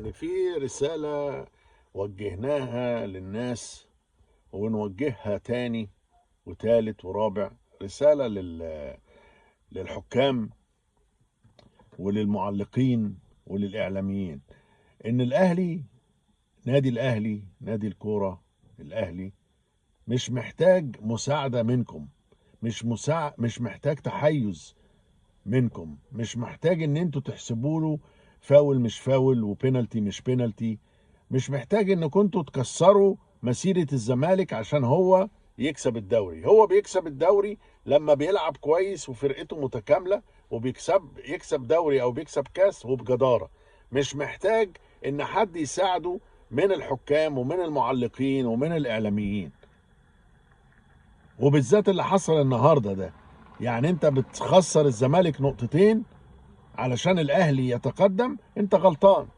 يعني في رسالة وجهناها للناس ونوجهها تاني وتالت ورابع، رسالة للحكام وللمعلقين وللإعلاميين، إن الأهلي، نادي الأهلي، نادي الكورة الأهلي، مش محتاج مساعدة منكم، مش محتاج تحيز منكم، مش محتاج ان انتوا تحسبوا له فاول مش فاول وبينالتي مش بينالتي، مش محتاج ان كنتوا تكسروا مسيرة الزمالك عشان هو يكسب الدوري. هو بيكسب الدوري لما بيلعب كويس وفرقته متكاملة، وبيكسب دوري او بيكسب كاس وبجدارة. مش محتاج ان حد يساعده من الحكام ومن المعلقين ومن الاعلاميين، وبالذات اللي حصل النهارده ده. يعني انت بتخسر الزمالك نقطتين علشان الاهلي يتقدم، انت غلطان.